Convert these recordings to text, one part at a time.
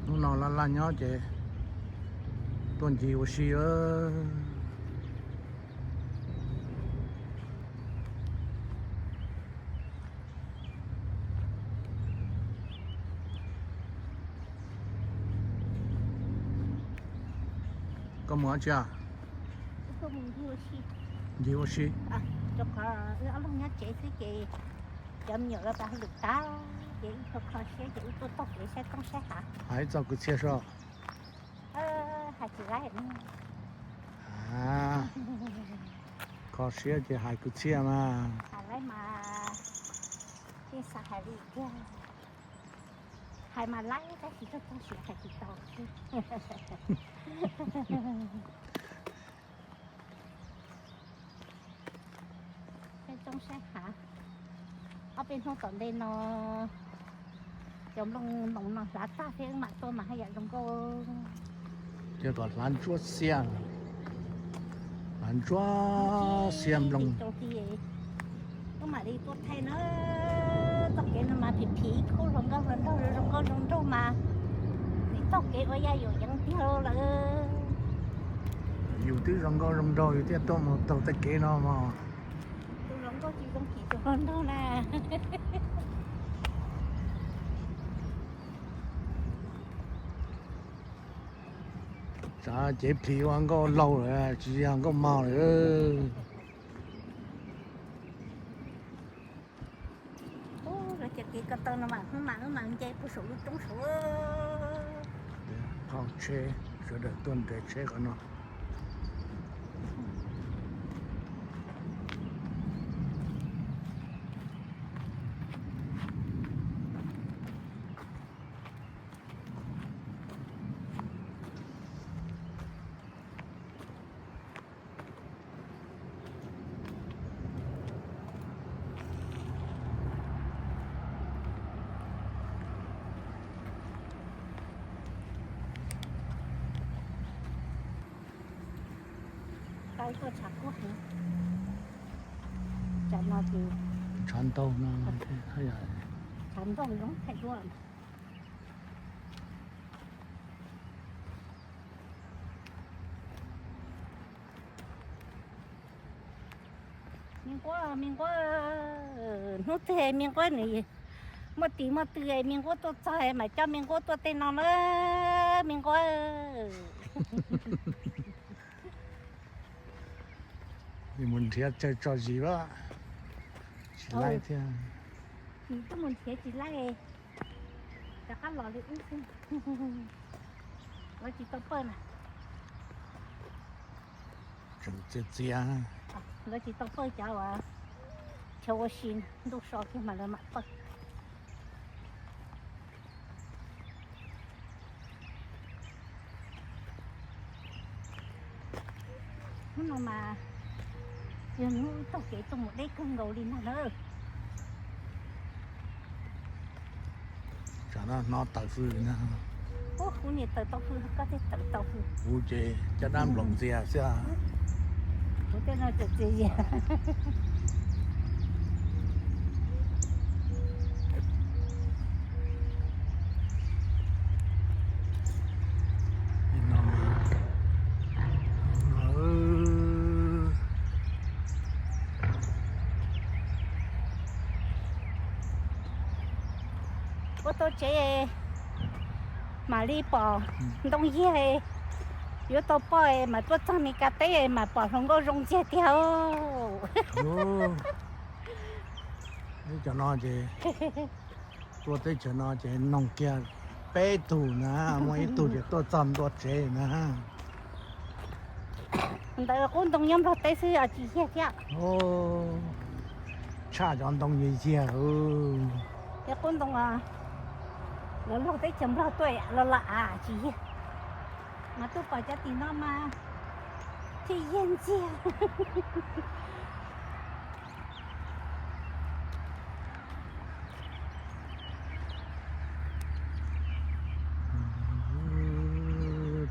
Hnub no laj laj nyob ces tuaj ncig ua si. Koj mus dab tsi? Ncig ua si. Rau qhov wb ob leeg nyob tsev xwb ces cov me nyuam los tas hauj lwm tag ces wb kho kho siab ces wb tuaj taug kev saib roob saib hav. Hais txog kwv txhiaj soj. Hais tsis laib. Kho siab ces hais kwv txhiaj mas. Hais laib mas, yeej xav hais li tiag. Hais mas laib tab sis txog txog siav hais tsis tau xwb. Saib roob saib hav. Ob peb hnub tom ntej no cov nplooj noos no hlav tag thiab wb mam tuaj mas haj yam zoo nkauj. Cia kom hlav ntsuab xiab, hlav ntsuab xiab nplooj. Wb mam li tuaj thaij na. Txoj kev no mas phim phim ib khub hluas nkauj hluas nraug zoo nkauj zoo nraug mas, nim taug kev ua yaj yuam yeev tiag lawm. Yus twb zoo nkauj zoo nraug yus thiaj tuaj mus taug tej kev no mog. Tus hluas nkauj tsis zoo kim tus hluas nraug na. Tsav cev plhis ua nkauj laug lawm tsis yog nkauj mog lawm. Lawv cov kev ko taw no mas hnub mas wb mas nce puag saum lub roob saud. Qhov tsheb, sawv daws tuaj nres tsheb qhov no. Tuaj tshav kub heev. Tsam no ces tshav ntaug no, tshav ntaug zoo thaij duab. Me nquab, me nquab, hnub twg me nquab nws muaj tis muaj tw, me nquab tuaj txog mam coj me nquab tuaj tej no na, me nquab. Mus nrhiav chaw tso zis lawm, tsis laib thiab. Nws twb mus nrhiav tsis laib, rov qab los li wb xwb. Lawv tsis tau pawj na. Tseem txias txias. Lawv tsis tau pawj cov uas chaw ua si, ntuj so kiag mas lawv mam pawj. Hnub no mas yog hnub wb taug kev tuaj mus deb kawg nkaus li ntag na. Tsam no hnov taws fwj na. Ub, kuv niam taws tau fwj, koj thiaj taws tau fwj. Kuv ces caj dab nploos ntxias xwb. Kuv tej no txawm txias zias. Ua tau tsev mam li pom ntoo yiag, yuav tau poj mas tuaj txog Mes Kas teb mas pom hluas nkauj zoo ntxiag tiag. Cov no ces tuaj teb chaws no ces noog kiag peb tug na, muaj ib tug ces tuaj txog ntua tsev na. Ntawd qub ntoo nyob Nplog teb xwb os, tsis yiag thiab. Tshaj cov ntoo yiag yiag. Cov qub ntoo lawv luag teb chaws Nplog tuaj los los av tsis yiag, mas tuaj pom cov tim no mas thiaj yiag ntxiag.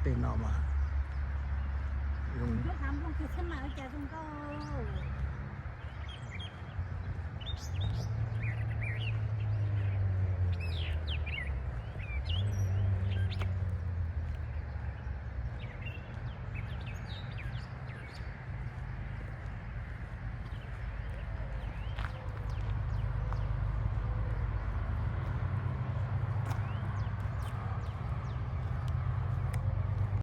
Tej no mas zoo. Nplooj tiag thiab mas ua cas zoo nkauj.